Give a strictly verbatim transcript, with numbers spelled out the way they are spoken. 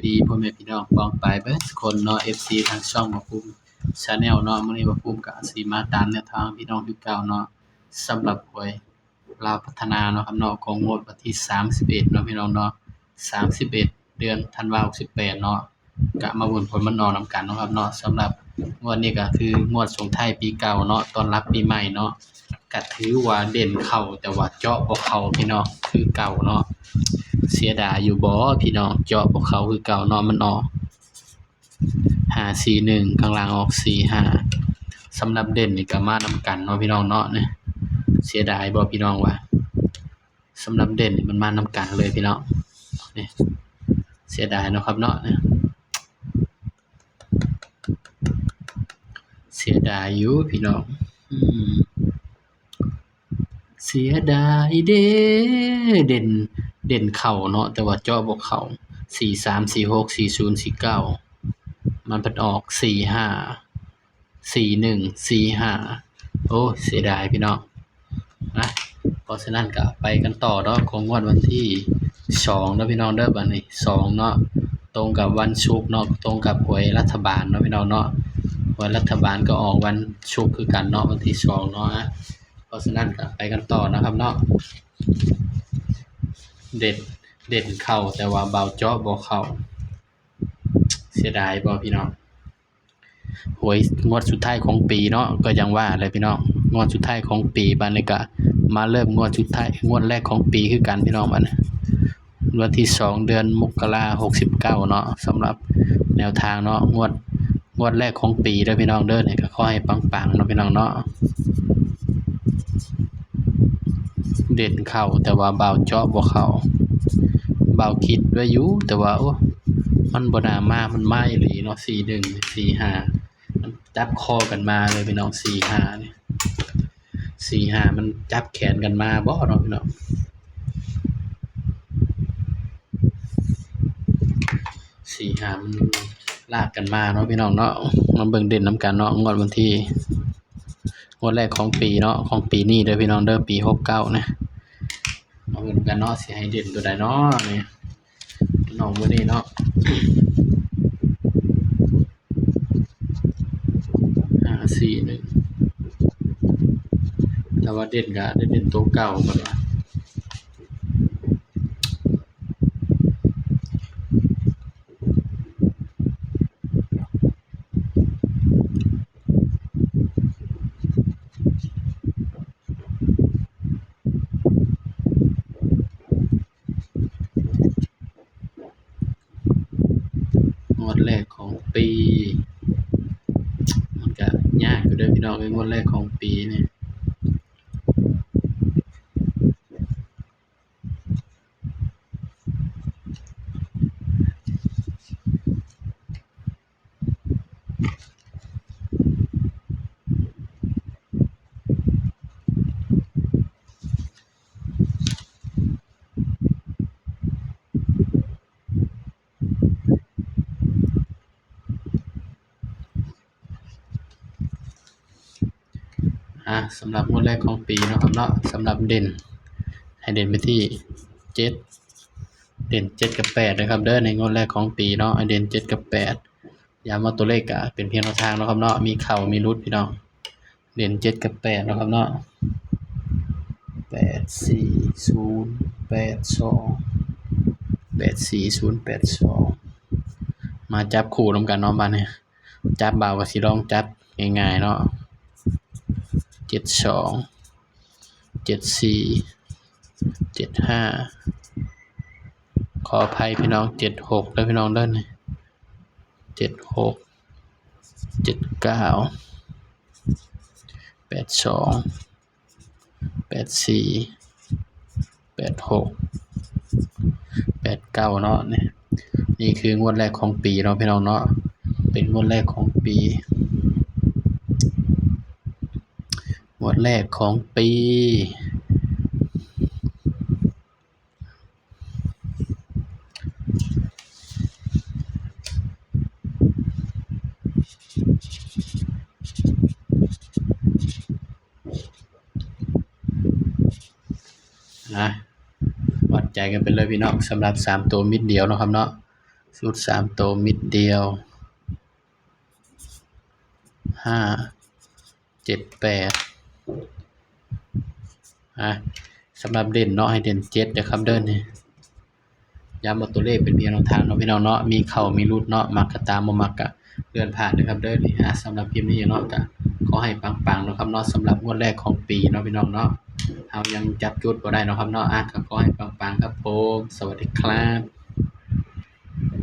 ดีพ่อแม่พี่น้องป้องปายเบิดสุคนเนาะ เอฟซี ทางช่องบ่าวภูมิ Channel เนาะ มื้อนี้บ่าวภูมิก็สิมาตามแนวทางพี่น้องคือเก่าเนาะ สำหรับหวยลาวพัฒนาเนาะครับเนาะ ของงวดวันที่สามสิบเอ็ดเนาะพี่น้องเนาะ สามสิบเอ็ด เดือนธันวา หกสิบแปดเนาะ ก็มาลุ้นผลมันออกนำกันเนาะครับเนาะ สำหรับงวดนี้ก็คืองวดส่งท้ายปีเก่าเนาะ ต้อนรับปีใหม่เนาะ ก็ถือว่าเด่นเข้า แต่ว่าเจาะบ่เข้าพี่น้อง คือเก่าเนาะ เสียดายอยู่บ่พี่น้อง เจาะบ่เข้าคือเก่าเนาะ มันออก ห้าสี่หนึ่ง ข้างล่างออก สี่ห้า สำหรับเด่นนี่ก็มานำกันเนาะพี่น้องเนาะ นี่ เสียดายบ่พี่น้องวะ สำหรับเด่นนี่มันมานำกันเลยพี่น้อง นี่ เสียดายเนาะครับเนาะ นี่ เสียดายอยู่พี่น้อง อืม เสียดายเด้ เด่น เด่นเข้าเนาะ แต่ว่าเจาะบ่เข้า สี่สาม สี่หก สี่ศูนย์ สี่เก้า มันพัดออก สี่ห้า สี่หนึ่ง สี่ห้า โอ้ เสียดายพี่น้อง นะ เพราะฉะนั้นก็ไปกันต่อเนาะ ของงวดวันที่สองเนาะพี่น้องเด้อ บัดนี้ สองเนาะ ตรงกับวันศุกร์เนาะ ตรงกับหวยรัฐบาลเนาะพี่น้องเนาะ หวยรัฐบาลก็ออกวันศุกร์คือกันเนาะ วันที่สองเนาะ เพราะฉะนั้นก็ไปกันต่อนะครับเนาะ เด่น เด่นเข้า แต่ว่าเบาเจาะบ่เข้า เสียดายบ่พี่น้อง หวยงวดสุดท้ายของปีเนาะ ก็ยังว่าเลยพี่น้อง งวดสุดท้ายของปี บัดนี้ก็มาเริ่มงวดสุดท้าย งวดแรกของปีคือกันพี่น้อง บัดนี้ วันที่สอง เดือนมกรา หกสิบเก้าเนาะ สำหรับแนวทางเนาะ งวด งวดแรกของปีเด้อพี่น้องเด้อ นี่ก็ขอให้ปังๆเนาะพี่น้องเนาะ เด่นเข้า แต่ว่าเบาเจาะบ่เข้า เบาคิดไว้อยู่ แต่ว่า โอ้ มันบ่น่ามา มันมาอีหลีเนาะ สี่หนึ่ง สี่ห้า มันจับคอกันมาเลยพี่น้อง สี่ห้า นี่ สี่ห้า มันจับแขนกันมาบ่เนาะพี่น้อง สี่ห้า มันลากกันมาเนาะพี่น้องเนาะ มาเบิ่งเด่นนำกันเนาะ งวดวันที่ งวดแรกของปีเนาะ ของปีนี้เด้อพี่น้องเด้อ ปีหกเก้านะ มาเบิ่งกันเนาะ สิให้เด่นตัวใดเนาะนี่ พี่น้องมื้อนี้เนาะ ห้าสี่หนึ่ง แต่ว่าเด่นก็ได้เด่นตัวเก่าก่อนว่า งวดแรกของปี มันก็ยากอยู่เด้อพี่น้องเอ้ย งวดแรกของปีนี่ อ่ะ สำหรับงวดแรกของปีเนาะครับเนาะ สำหรับเด่น ให้เด่นไปที่เจ็ด เด่นเจ็ดกับแปดนะครับเด้อ ในงวดแรกของปีเนาะ ให้เด่นเจ็ดกับแปด ย้ำว่าตัวเลขก็เป็นเพียงแนวทางเนาะครับเนาะ มีเข้ามีหลุดพี่น้อง เด่นเจ็ดกับแปดเนาะครับเนาะ แปดสี่ศูนย์ แปดสอง แปดสี่ศูนย์ แปดสอง มาจับคู่นำกันเนาะ บัดนี้ จับเบาก็สิลองจับง่ายๆเนาะ เจ็ดสอง เจ็ดสี่ เจ็ดห้า ขออภัยพี่น้อง เจ็ดหกเด้อพี่น้องเด้อนี่ เจ็ดหก เจ็ดเก้า แปดสอง แปดสี่ แปดหก แปดเก้าเนาะ นี่ นี่คืองวดแรกของปีเนาะพี่น้องเนาะ เป็นงวดแรกของปี งวดแรกของปี นะ วัดใจกันไปเลยพี่น้อง สำหรับสามตัวมิดเดียวเนาะครับเนาะ จุดสามตัวเม็ดเดียว ห้าเจ็ดแปด อ่ะ สำหรับเด่นเนาะ ให้เด่นเจ็ดนะครับเด้อนี่ ย้ำว่าตัวเลขเป็นเพียงแนวทางเนาะพี่น้องเนาะ มีเข้ามีหลุดเนาะ มักก็ตาม บ่มักก็เลื่อนผ่านนะครับเด้อนี่ อ่ะ สำหรับคลิปนี้เนาะ ก็ขอให้ปังๆเนาะครับเนาะ สำหรับงวดแรกของปีเนาะพี่น้องเนาะ เฮายังจับจุดบ่ได้เนาะครับเนาะ อ่ะ ก็ขอให้ปังๆครับผม สวัสดีครับ